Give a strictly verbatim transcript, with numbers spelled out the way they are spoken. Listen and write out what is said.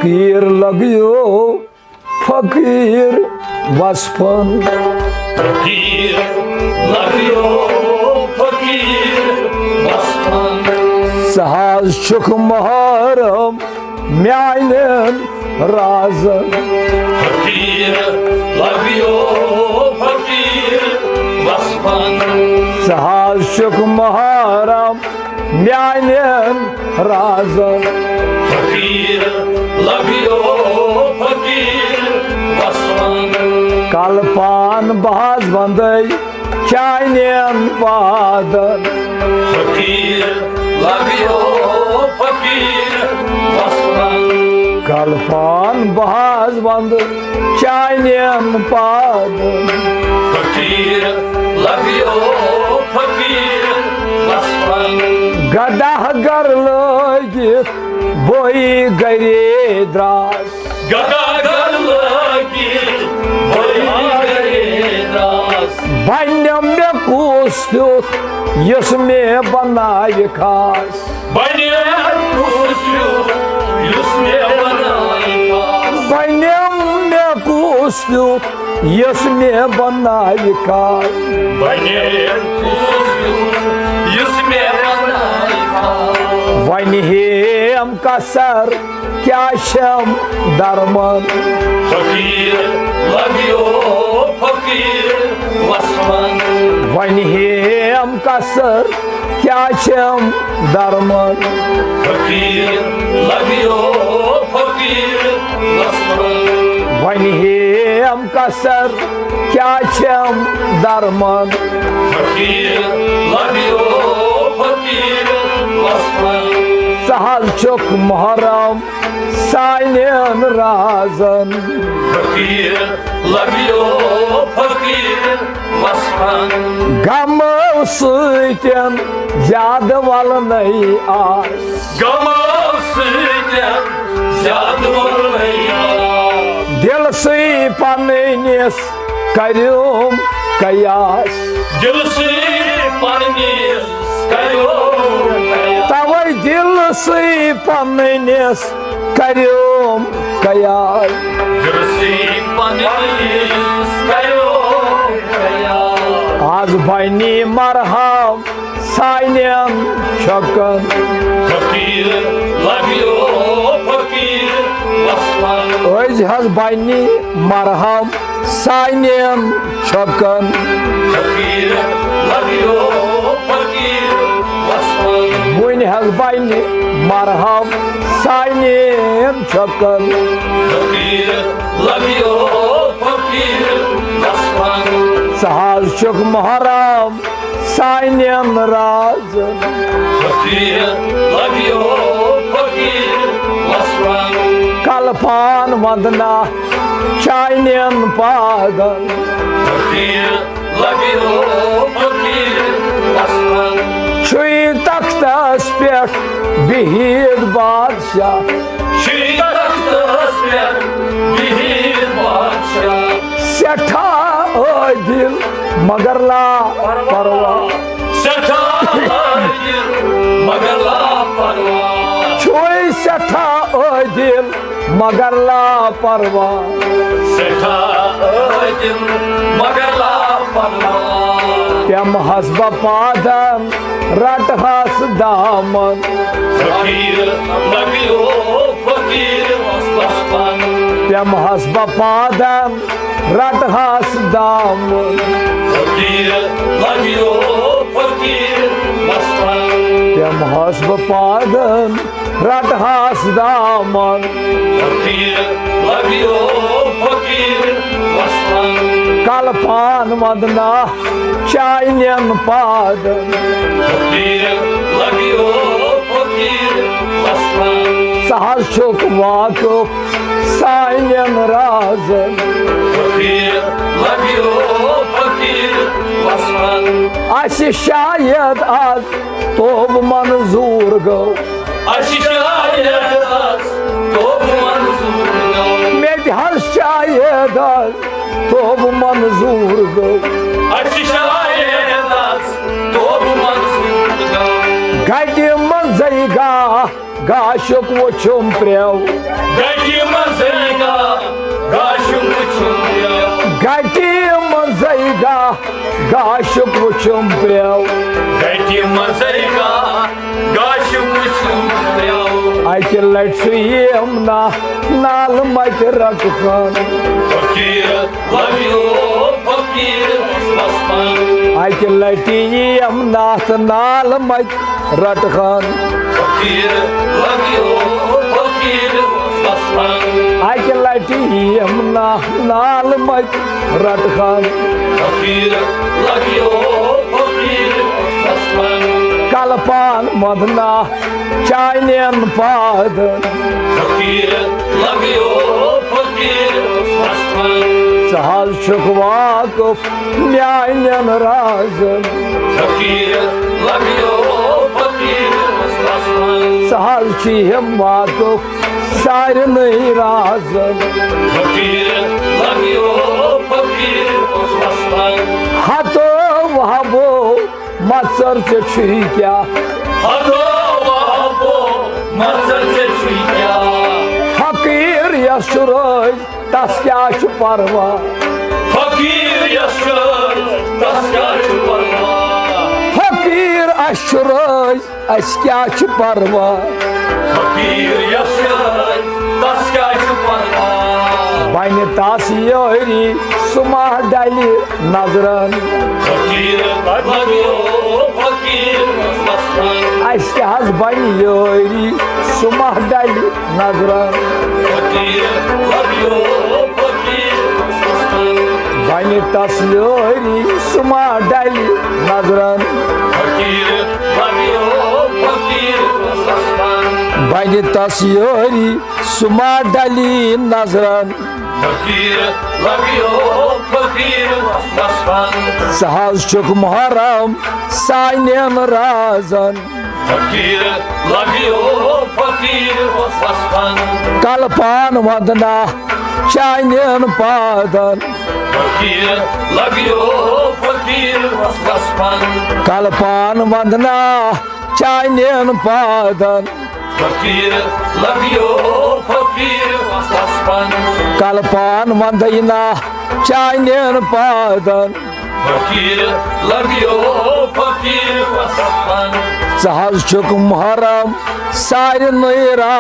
فقیٖر لگیو فقیٖر وصفن۔ فقیٖر لگیو فقیٖر وصفن۔ ژٕ حظ چھُکھ محرم میانٮ۪ن رازن۔ فقیٖر لگیو فقیٖر وصفن۔ ژٕ حظ چھُکھ محرم میانٮ۪ن رازن۔ فقیٖر لبیو فقیٖر وصفن۔ کلہٕ پان بہٕ حظ ونٛدے چانٮ۪ن پادن۔ فقیٖر لبیو فقیٖر وصفن۔ کلہٕ پان بہٕ حظ ونٛدٕ چانٮ۪ن پادن۔ فقیٖر لبیو فقیٖر وصفن۔ گداہ گر لٲگِتھ بویہِ گرے دراس۔ گداہ گر لٲگِتھ بویہِ گرے دراس۔ بنیٚم مےٚ کُس تیُتھ یُس مےٚ بناوِ خاص۔ بنیٚم کُس تیُتھ یُس مےٚ بناوِ خاص۔ بنیٚم مےٚ کُس تیُتھ یُس مےٚ بناوِ خاص۔ بنیٚم کُس تیُتھ یُس مےٚ بناوِ خاص۔ وۄنۍ ہیٚم کثر کیٛاہ چھَم درمان۔ فقیٖر لبیو فقیٖر وصفن۔ وۄنۍ ہیٚم کثر کیٛاہ چھَم درمان۔ فقیٖر لبیو فقیٖر وصفن۔ وۄنۍ ہیٚم کثر کیٛاہ چھَم درمان۔ فقیٖر لبیو فقیٖر وصفن۔ ژٕ حظ چھُکھ محرم سانٮ۪ن رازن۔ فقیٖر لبیو فقیٖر وصفن۔ غمہٕ سۭتٮ۪ن زیادٕ ولنَے آس۔ غمہٕ سۭتٮ۪ن زیادٕ ولنَے آس۔ دِلسٕے پنٕنِس کریوم قیاس۔ دِلسٕے پنٕنِس کریوم قیاس۔ توے دِلسٕے پنٕنِس کریوم قیاس۔ دِلسٕے پنٕنِس کریوم قیاس۔ از بنی مرہم سانٮ۪ن چھۄکن۔ فقیٖر لبیو فقیٖر وصفن۔ أزۍ حظ بنی مرہم سانٮ۪ن چھۄکن۔ فقیٖر لبیو فقیٖر وصفن۔ وۄنۍ حظ بنہِ مرہم سانٮ۪ن چھۄکن۔ فقیٖر لبیو فقیٖر وصفن۔ ژٕ حظ چھُکھ محرم سانٮ۪ن رازن۔ فقیٖر لبیو فقیٖر وصفن۔ کلہٕ پان ونٛدنا چانٮ۪ن پادن۔ فقیٖر لبیو فقیٖر وصفن۔ چھُے تختس پٮ۪ٹھ بِہِتھ بادشاہ۔ چھُے تختس پٮ۪ٹھ بِہِتھ بادشاہ۔ سٮ۪ٹھاہ عٲدِل مگر لاپرواہ۔ سٮ۪ٹھاہ عٲدِل مگر لاپرواہ۔ چھُے سٮ۪ٹھاہ عٲدِل مگر لاپرواہ۔ سٮ۪ٹھاہ عٲدِل مگر لاپرواہ۔ پٮ۪مہٕ ہس بہٕ پادن رٹہٕ ہس دامن۔ فقیٖر لبیو فقیٖر وصفن۔ پٮ۪مہٕ ہس بہٕ پادن رٹہٕ ہس دامن۔ فقیٖر لبیو فقیٖر وصفن۔ پٮ۪مہٕ ہس بہٕ پادن رٹہٕ ہس دامن۔ فقیٖر لبیو فقیٖر وصفن۔ کلہٕ پان ونٛدنا چانٮ۪ن پادن۔ فقیٖر لبیو فقیٖر وصفن۔ ژٕ حظ چھُکھ واقف سانٮ۪ن رازن۔ فقیٖر لبیو فقیٖر وصفن۔ اسہِ شاید از توبہٕ منظوٗر گوٚو۔ اسہِ شاید از توبہٕ منظوٗر گوٚو۔ مےٚ تہِ حظ شاید از توبہٕ منظوٗر گوٚو۔ اسہِ شاید از توبہٕ منظوٗر گوٚو۔ گٹہِ منٛزٕے گاہ گاشُک وُچھُم پرٛٮ۪و۔ گٹہِ منٛزٕے گا، گاشُک وُچھُم پرٛٮ۪و۔ گٹہِ منٛزٕے گا، گاشُک وُچھُم پرٛٮ۪و۔ گٹہِ منٛزٕے گا، گاشُک وُچھُم پرٛٮ۪و۔ اَکہِ لٹہِ چھُ یِم نا-، نالہٕ مَتہِ رٹہٕ خان۔ فقیٖر لگیو فقیٖر وسپن۔ اَکہِ لٹہِ یِم ناتھ نالہٕ مَتہِ رٹہٕ خان۔ فقیٖر لگیو فقیٖر وسپن۔ اَکہِ لٹہِ یِم نا-، نالہٕ مَتہِ رٹہٕ خان۔ فقیٖر لگیو فقیٖر وسپن۔ کلہٕ پان وندنا چانٮ۪ن پادن۔ فقیٖر لگیو فقیٖر وسپن۔ ژٕ حظ چھُکھ واقف میانٮ۪ن رازن۔ فقیٖر لگیو فقیٖر وسپن۔ ژٕ حظ چھُ یِم واقف سارنٕے رازن۔ فقیٖر لگیو فقیٖر وسپن۔ ہتو وہبو مژر ژےٚ چھُے کیٛاہ؟ ہتو وہبو مژر ژےٚ چھُے کیٛاہ؟ فقیٖر یس چھُ رٲضۍ، تس کیٛاہ چھُ پروا؟ فقیٖر یس چھُ رٲضۍ، تس کیٛاہ چھُ پروا؟ فقیٖر اَسہِ چھُ رٲضۍ، اَسہِ کیٛاہ چھُ پروا؟ فقیٖر یس چھُ رٲضۍ، تس کیٛاہ چھُ پروا؟ بنہِ تس یٲری، سُہ ما ڈلہِ نظرن۔ فقیٖر لگیو فقیٖر وسپن۔ اَسہِ کیٛاہ حظ بنہِ یٲری، سُہ ما ڈلہِ نظرن۔ فقیٖر لگیو فقیٖر وسپن۔ بنہِ تس یٲری، سُہ ما ڈلہِ نظرن۔ فقیٖر لگیو فقیٖر وسپن۔ بنہِ تس یٲری، سُہ ما ڈلی نظرن۔ فقیٖر لگیو فقیٖر وسپن۔ ژٕ حظ چھُکھ محرم سانٮ۪ن رازن۔ فقیٖر لگیو فقیٖر وسپن۔ کلہٕ پان وندنا چانٮ۪ن پادن۔ فقیٖر لگیو فقیٖر وسپن۔ کلہٕ پان وندنا چانٮ۪ن پادن۔ فقیٖر لگیو فقیٖر وسپن۔ کلہٕ پان وندنا چانٮ۪ن پادن۔ فقیٖر لگیو فقیٖر وسپن۔ ژٕ حظ چھُکھ محرم سارنٕے رازن۔